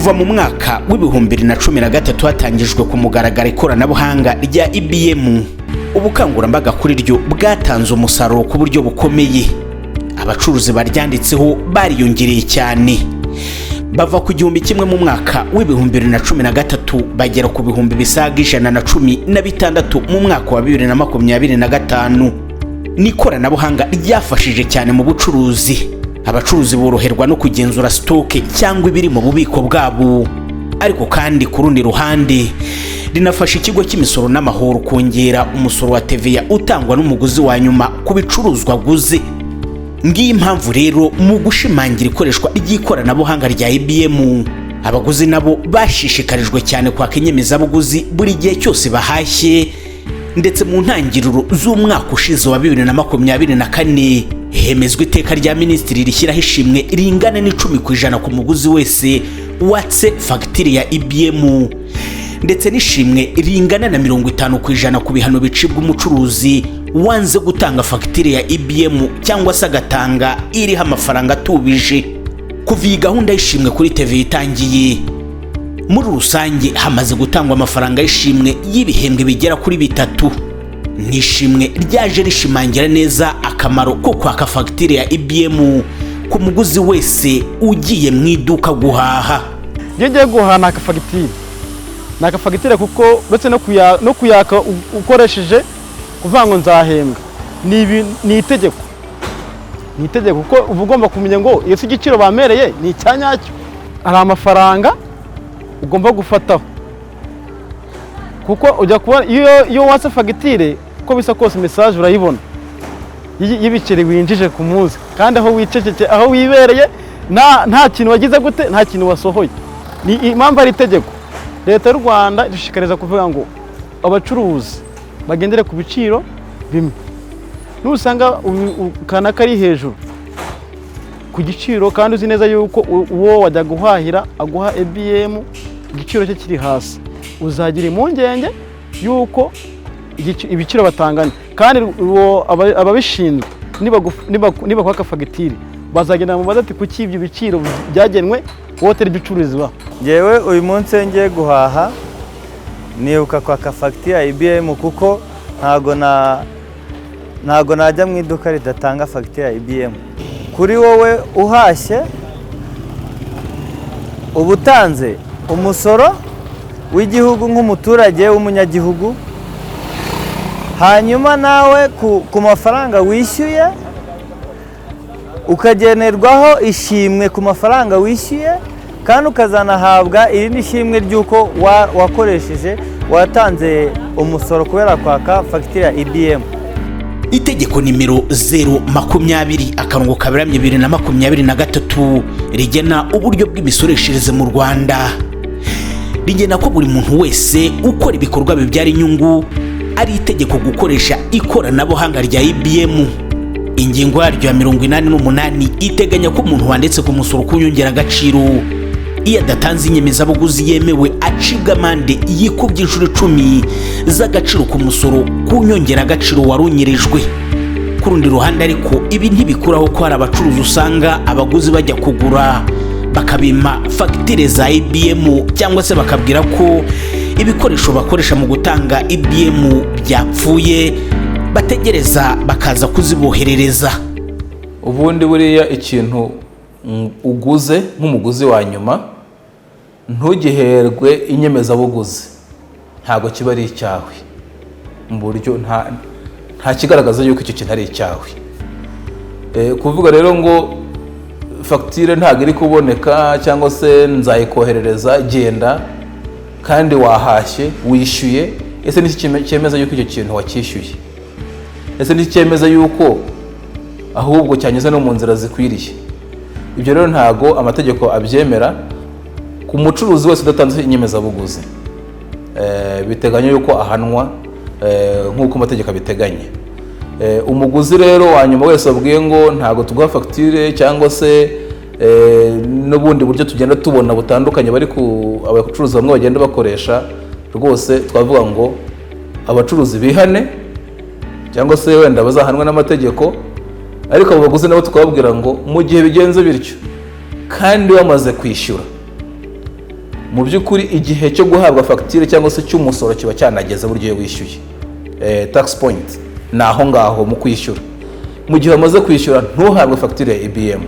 Kuva mu mwaka wa 2013 hatangijwe ku mugaragaro ikoranabuhanga rya EBM, ubukangurambaga kuri ryo bwatanze umusaruro ku buryo bukomeye. Abacuruzi baryanditseho bariyongereye cyane, bava ku 1000 mu mwaka wa 2013 bagera ku bihumbi bisaga 116 mu mwaka wa 2025. Ni ikoranabuhanga ryafashije cyane mu bucuruzi. Abacuruzi boroherwa no kugenzura stock cyangwa ibiri mu bubiko bwabo. Ariko kandi ku rundi ruhande rinafasha Ikigo cy'Imisoro n'Amahoro kongera umusoro wa TVA utangwa n'umuguzi wa nyuma ku bicuruzwa aguze. Ngiyi impamvu rero, mu gushimangira ikoreshwa ry'ikoranabuhanga rya EBM, abaguzi nabo bashishikarijwe cyane kwaka inyemezabuguzi buri gihe cyose bahashye. Ndetse mu ntangiriro z'umwaka ushize wa 2024 hemezwa iteka rya minisitiri rishyiraho ishimwe ringana n'10% ku muguzi wese watse fagitire ya EBM, ndetse n'ishimwe ringana na 50% ku bihano bicibwa umucuruzi wanze gutanga fagitire ya EBM cyangwa se agatanga iriho amafaranga atubije. Kuva iyi gahunda y'ishimwe kuri TVA itangiye, muri rusange hamaze gutangwa amafaranga y'ishimwe y'ibihembwe bigera kuri bitatu. Ni ishimwe ryaje rishimangira neza akamaro ko kwaka fagitire ya EBM ku muguzi wese ugiye mu iduka guhaha. Iyo ngiye guhaha naka fagitire, naka fagitire, kuko uretse no kuyaka ukoresheje kuvuga ngo nzahembwa, ni itegeko, ni itegeko, kuko uba ugomba kumenya ngo iyo si igiciro bamereye ni icya nyacyo. Hari amafaranga ugomba gufataho, kuko ujya kubona iyo watse fagitire, uko bisa kose message urayibona y'ibiceri winjije ku munsi, kandi aho wiceceke, aho wibereye, nta kintu wagize gute, nta kintu wasohoye. Ni impamvu ari itegeko. Leta y'u Rwanda idushishikariza kuvuga ngo abacuruzi bagendere ku biciro bimwe. Nusanga kanaka ari hejuru ku giciro kandi uzi neza yuko uwo wajya guhahira aguha EBM igiciro cye kiri hasi, uzagira impungenge yuko ibiciro batangana. Kandi uwo ababishinzwe nibakwaka fagitire bazagenda mu ati: "Kuki ibyo biciro byagenwe wowe utari byo ucururizwaho?" Ngewe uyu munsi iyo ngiye guhaha nibuka kwaka fagitire ya EBM, kuko ntago najya mu iduka ridatanga fagitire ya EBM. Kuri wowe uhashye uba utanze umusoro w'igihugu nk'umuturage w'umunyagihugu, hanyuma nawe ku mafaranga wishyuye ukagenerwaho ishimwe ku mafaranga wishyuye, kandi ukazanahabwa irindi shimwe ry'uko wakoresheje, watanze umusoro kubera kwaka fagitire ya EBM. Itegeko nimero 020/2023 rigena uburyo bw'imisoreshereze mu Rwanda rigena ko buri muntu wese ukora ibikorwa bibyara inyungu ari itegeko gukoresha ikoranabuhanga rya EBM. Ingingo yaryo ya 88 iteganya ko umuntu wanditse ku musoro ku nyongeragaciro, iyo adatanze inyemezabuguzi yemewe, acibwa amande yikubye inshuro 10 z'agaciro ku musoro ku nyongeragaciro wari unyirijwe. Ku rundi ruhande ariko, ibi ntibikuraho ko hari abacuruzi usanga abaguzi bajya kugura bakabima fagitire za EBM, cyangwa se bakabwira ko ibikoresho bakoresha mu gutanga EBM byapfuye, bategereza bakaza kuziboherereza. Ubundi buriya ikintu uguze nk'umuguzi wa nyuma ntugiherwe inyemezabuguzi, ntabwo kiba ari icyawe mu buryo nta kigaragaza yuko icyo kintu ari icyawe. Kuvuga rero ngo fagitire ntabwo iri kuboneka cyangwa se nzayikoherereza, genda kandi wahashye, wishyuye, ese niki cyemeza yuko icyo kintu wacyishyuye? Ese niki cyemeza yuko ahubwo cyanyuze no mu nzira zikwiriye? Ibyo rero ntabwo amategeko abyemera. Ku mucuruzi wese udatanze inyemezabuguzi, biteganya yuko ahanwa nk'uko amategeko abiteganya. Umuguzi rero wa nyuma wese wabwiye ngo ntabwo tuguha fagitire, cyangwa se n'ubundi buryo tugenda tubona butandukanye bari ku abacuruzi bamwe bagenda bakoresha, rwose twavuga ngo abacuruzi bihane cyangwa se wenda bazahanwe n'amategeko. Ariko abo baguzi nabo tukababwira ngo mu gihe bigenze bityo kandi bamaze kwishyura Mu by'ukuri, igihe cyo guhabwa fagitire cyangwa se cy'umusoro kiba cyanageze. Buryo iyo wishyuye, tax point ni aho ngaho mu kwishyura. Mu gihe wamaze kwishyura ntuhabwe fagitire ya EBM,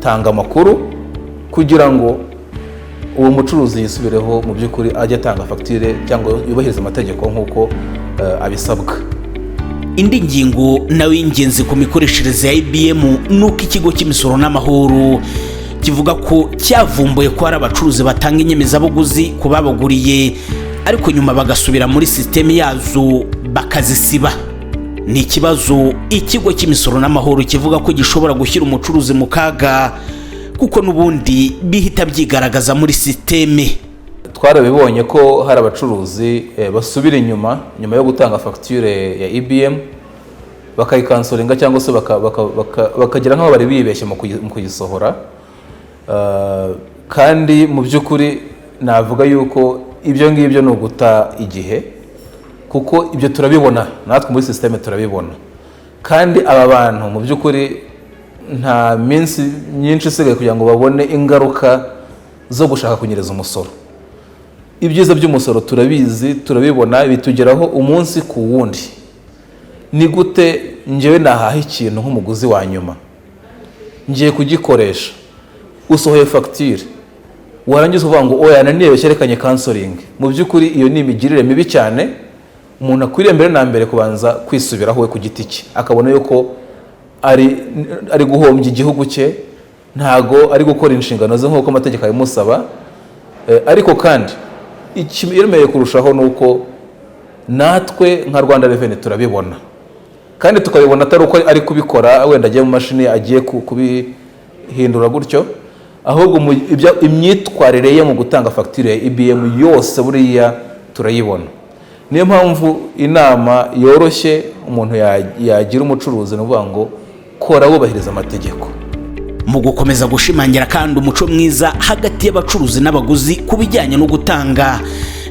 tanga amakuru kugira ngo uwo mucuruzi yisubireho, mu by'ukuri ajye atanga fagitire cyangwa yubahirize amategeko nk'uko abisabwa. Indi ngingo nayo y'ingenzi ku mikoreshereze ya EBM ni uko Ikigo cy'Imisoro n'Amahoro kivuga ko cyavumbuye ko hari abacuruzi batanga inyemezabuguzi ku babaguriye, ariko nyuma bagasubira muri sisiteme yazo bakazisiba. Ni ikibazo Ikigo cy'Imisoro n'Amahoro kivuga ko gishobora gushyira umucuruzi mu kaga, kuko n'ubundi bihita byigaragaza muri sisiteme. Twarabibonye ko hari abacuruzi basubira inyuma nyuma yo gutanga fagitire ya EBM, bakayicancelinga cyangwa se bakagira nk'aho bari bibeshye mu kuyisohora. Kandi mu by'ukuri navuga yuko ibyo ngibyo ni uguta igihe, kuko ibyo turabibona natwe muri sisiteme turabibona. Kandi aba bantu mu by'ukuri nta minsi myinshi isigaye kugira ngo babone ingaruka zo gushaka kunyereza umusoro. Ibyiza by'umusoro turabizi, turabibona, bitugeraho umunsi ku wundi. Ni gute njyewe nahaha ikintu nk'umuguzi wa nyuma, ngiye kugikoresha, usohoye fagitire, warangiza uvuga ngo oya, nanibeshye, reka nyicancelinge? Mu by'ukuri iyo ni imigirire mibi cyane. Umuntu akwiriye mbere na mbere kubanza kwisubiraho we ku giti cye, akabona yuko ari guhombya igihugu cye, ntago ari gukora inshingano ze nk'uko amategeko abimusaba. Ariko kandi ikiremereye kurushaho ni uko natwe nka Rwanda Revenue turabibona, kandi tukabibona atari uko ari kubikora wenda agiye mu mashini agiye kubihindura gutyo, ahubwo imyitwarire ye mu gutanga fagitire ya EBM yose buriya turayibona. Niyo mpamvu inama yoroshye umuntu yagira umucuruzi ni ukuvuga ngo kora wubahiriza amategeko. Mu gukomeza gushimangira kandi umuco mwiza hagati y'abacuruzi n'abaguzi ku bijyanye no gutanga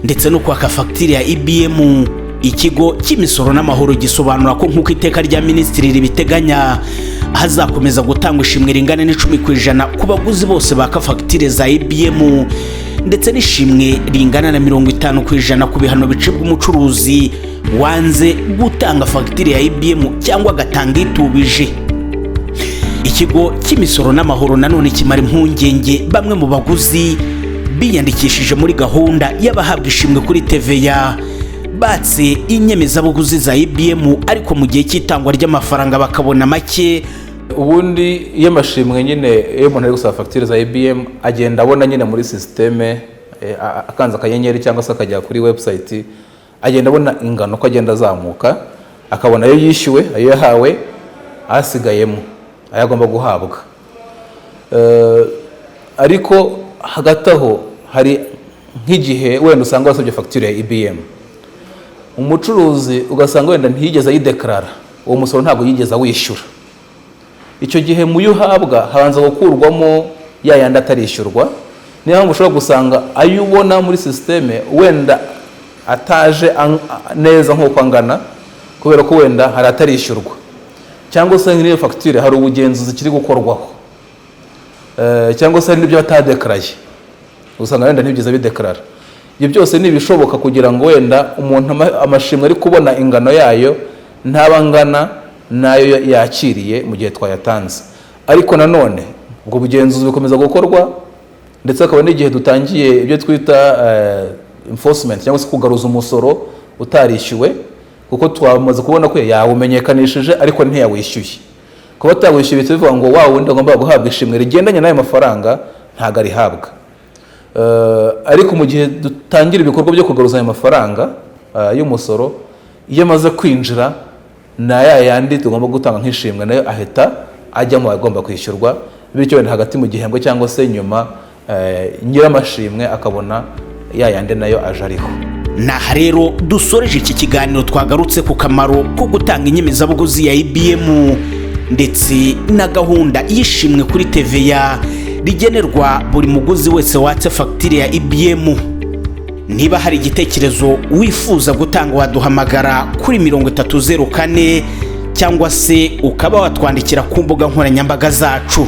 ndetse no kwaka fagitire ya EBM, Ikigo cy'Imisoro n'Amahoro gisobanura ko nk'uko iteka rya minisitiri ribiteganya, hazakomeza gutangwa ishimwe ringana n'10% ku baguzi bose baka fagitire za EBM, ndetse n'ishimwe ringana na 50% ku bihano bicibwa umucuruzi wanze gutanga fagitire ya EBM cyangwa agatanga itubije. Ikigo cy'Imisoro n'Amahoro nanone kimara impungenge bamwe mu baguzi biyandikishije muri gahunda y'abahabwa ishimwe kuri TVA, batse inyemezabuguzi za EBM, ariko mu gihe cy'itangwa ry'amafaranga bakabona make. Ubundi iyo amashimwe nyine, iyo umuntu ari gusaba fagitire za EBM, agenda abona nyine muri sisiteme, akanze akanyenyeri cyangwa se akajya kuri website, agenda abona ingano ko agenda azamuka, akabona ayo yishyuwe, ayo yahawe, asigayemo, ayo agomba guhabwa. Ariko hagati aho hari nk'igihe wenda usanga wasabye fagitire ya EBM, umucuruzi ugasanga wenda ntiyigeze ayideclara, uwo musoro ntabwo yigeze awishyura. Icyo gihe mu yo uhabwa habanza gukurwamo ya yandi atarishyurwa. Niyo mpamvu ushobora gusanga ayo ubona muri sisiteme wenda ataje neza nk'uko angana, kubera ko wenda hari atarishyurwa, cyangwa se nk'iyo fagitire hari ubugenzuzi kiri gukorwaho, cyangwa se hari n'ibyo batadeclaraye, usanga wenda ntibyiza bideclarara. Ibyo byose ni ibishoboka kugira ngo wenda umuntu amashimwe ari kubona ingano yayo ntaba angana n'ayo yakiriye mu gihe twayatanze. Ariko nanone ubwo bugenzuzi bukomeza gukorwa, ndetse hakaba n'igihe dutangiye ibyo twita enforcement cyangwa se kugaruza umusoro utarishyuwe, kuko twamaze kubona ko yawumenyekanishije ariko ntiyawishyuye. Kuba atawishyuye bihita bivuga ngo wa wundi agomba guhabwa ishimwe rigendanye n'ayo mafaranga ntabwo arihabwa. Ariko mu gihe dutangira ibikorwa byo kugaruza ayo mafaranga y'umusoro, iyo amaze kwinjira na ya yandi tugomba gutanga nk'ishimwe nayo ahita ajya mu agomba kwishyurwa. Bityo wenda hagati mu gihembwe cyangwa se nyuma, nyiramashimwe akabona ya yandi nayo aje ariho. Naha rero dusoreje iki kiganiro twagarutse ku kamaro ko gutanga inyemezabuguzi ya EBM ndetse na gahunda y'ishimwe kuri TVA rigenerwa buri muguzi wese watse fagitire ya EBM. Niba hari igitekerezo wifuza gutanga, waduhamagara kuri 3004 cyangwa se ukaba watwandikira ku mbuga nkoranyambaga zacu.